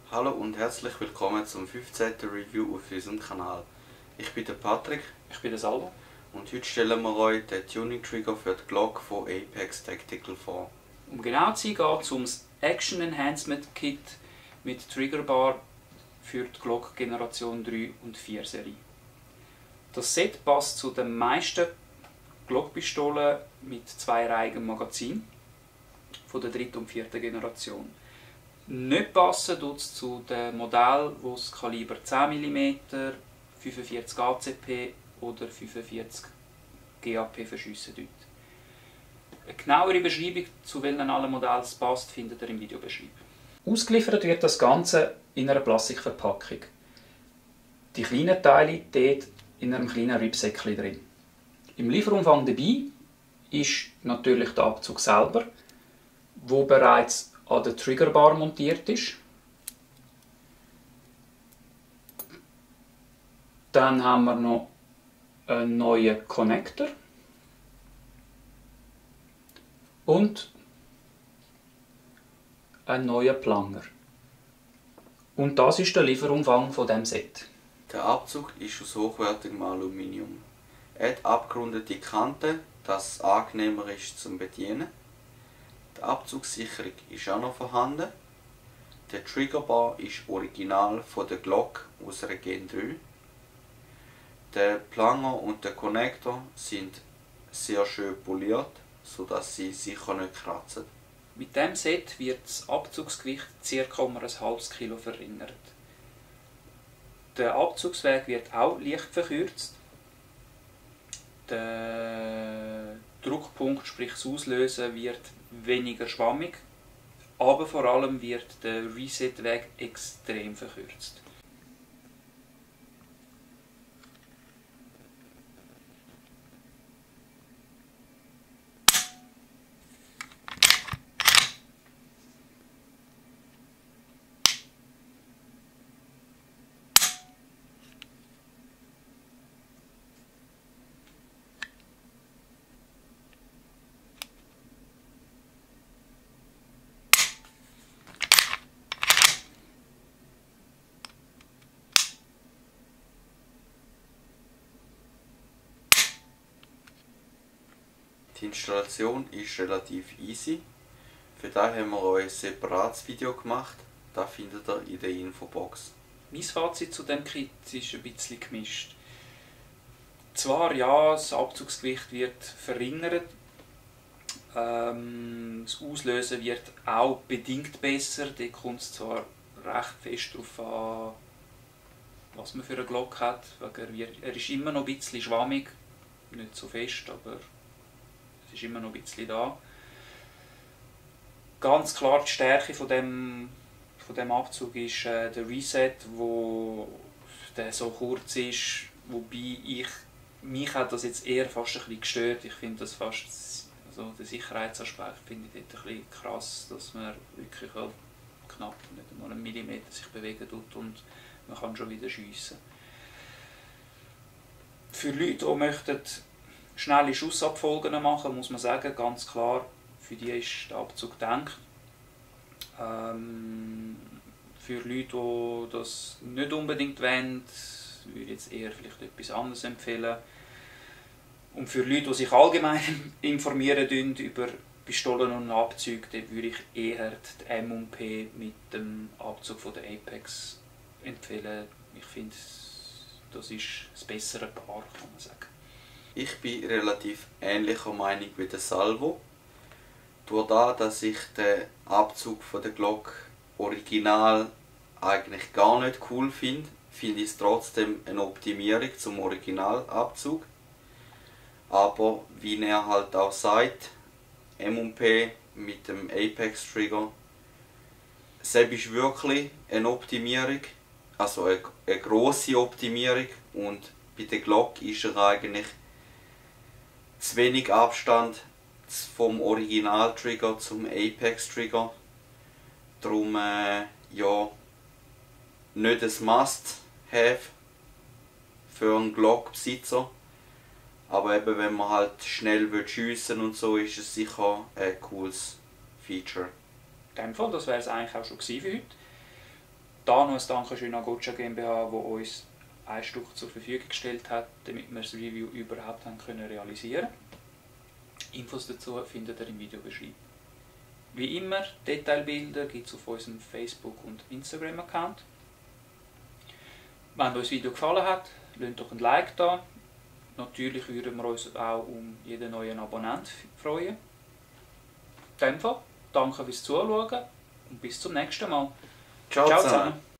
Hallo und herzlich willkommen zum 15. Review auf unserem Kanal. Ich bin der Patrick. Ich bin der Salvo. Und heute stellen wir euch den Tuning Trigger für die Glock von Apex Tactical vor. Um genau zu sein, geht es um das Action Enhancement Kit mit Triggerbar für die Glock Generation 3 und 4 Serie. Das Set passt zu den meisten Glock-Pistolen mit zweireihigem Magazin von der 3. und 4. Generation. Nicht passen tut es zu dem Modell, wo das Kaliber 10 mm, 45 ACP oder 45 GAP verschiessen tut. Eine genauere Beschreibung, zu welchen alle Modellen es passt, findet ihr im Videobeschreib. Ausgeliefert wird das Ganze in einer Plastikverpackung. Die kleinen Teile dort in einem kleinen Ripsäckchen drin. Im Lieferumfang dabei ist natürlich der Abzug selber, wo bereits an der Triggerbar montiert ist. Dann haben wir noch einen neuen Connector und einen neuen Planger. Und das ist der Lieferumfang von dem Set. Der Abzug ist aus hochwertigem Aluminium. Er hat abgerundete Kanten, dass es angenehmer ist zum Bedienen. Die Abzugssicherung ist auch noch vorhanden. Der Triggerbar ist original von der Glock aus einer Gen 3. Der Planger und der Connector sind sehr schön poliert, sodass sie sicher nicht kratzen. Mit diesem Set wird das Abzugsgewicht ca. um ein halbes Kilo verringert. Der Abzugsweg wird auch leicht verkürzt. Der Druckpunkt, sprich das Auslösen, wird weniger schwammig, aber vor allem wird der Reset-Weg extrem verkürzt. Die Installation ist relativ easy. Für das haben wir euch ein separates Video gemacht. Das findet ihr in der Infobox. Mein Fazit zu dem Kit ist ein bisschen gemischt. Zwar ja, das Abzugsgewicht wird verringert, das Auslösen wird auch bedingt besser. Da kommt es zwar recht fest darauf an, was man für eine Glock hat. Er ist immer noch ein bisschen schwammig, nicht so fest, aber es ist immer noch ein bisschen da. Ganz klar die Stärke von dem Abzug ist der Reset, wo der so kurz ist, wobei mich hat das jetzt eher fast ein bisschen gestört. Ich finde das fast, also den Sicherheitsaspekt finde ich dort ein bisschen krass, dass man wirklich halt knapp nicht einmal einen Millimeter sich bewegen tut und man kann schon wieder schiessen. Für Leute, die möchten schnelle Schussabfolgen machen, muss man sagen, ganz klar, für die ist der Abzug gedacht. Für Leute, die das nicht unbedingt wollen, würde ich jetzt eher vielleicht etwas anderes empfehlen. Und für Leute, die sich allgemein informieren über Pistolen und Abzüge, dort würde ich eher die M&P mit dem Abzug von der Apex empfehlen. Ich finde, das ist das bessere Paar, kann man sagen. Ich bin relativ ähnlicher Meinung wie der Salvo. Durch das, dass ich den Abzug von der Glock original eigentlich gar nicht cool finde, finde ich es trotzdem eine Optimierung zum Originalabzug. Aber wie er halt auch sagt, M&P mit dem Apex Trigger, es ist wirklich eine Optimierung, also eine grosse Optimierung, und bei der Glock ist er eigentlich zu wenig Abstand vom Original-Trigger zum Apex-Trigger. Darum ja, nicht ein Must-Have für einen Glock-Besitzer. Aber eben, wenn man halt schnell schiessen und so, ist es sicher ein cooles Feature. In dem Fall, das wäre es eigentlich auch schon für heute. Da noch ein Dankeschön an Gotcha GmbH, die uns ein Stück zur Verfügung gestellt hat, damit wir das Review überhaupt haben können realisieren. Infos dazu findet ihr im Videobeschreibung. Wie immer, Detailbilder gibt es auf unserem Facebook- und Instagram-Account. Wenn euch das Video gefallen hat, lasst doch ein Like da. Natürlich würden wir uns auch um jeden neuen Abonnent freuen. In dem Fall, danke fürs Zuschauen und bis zum nächsten Mal. Ciao zusammen.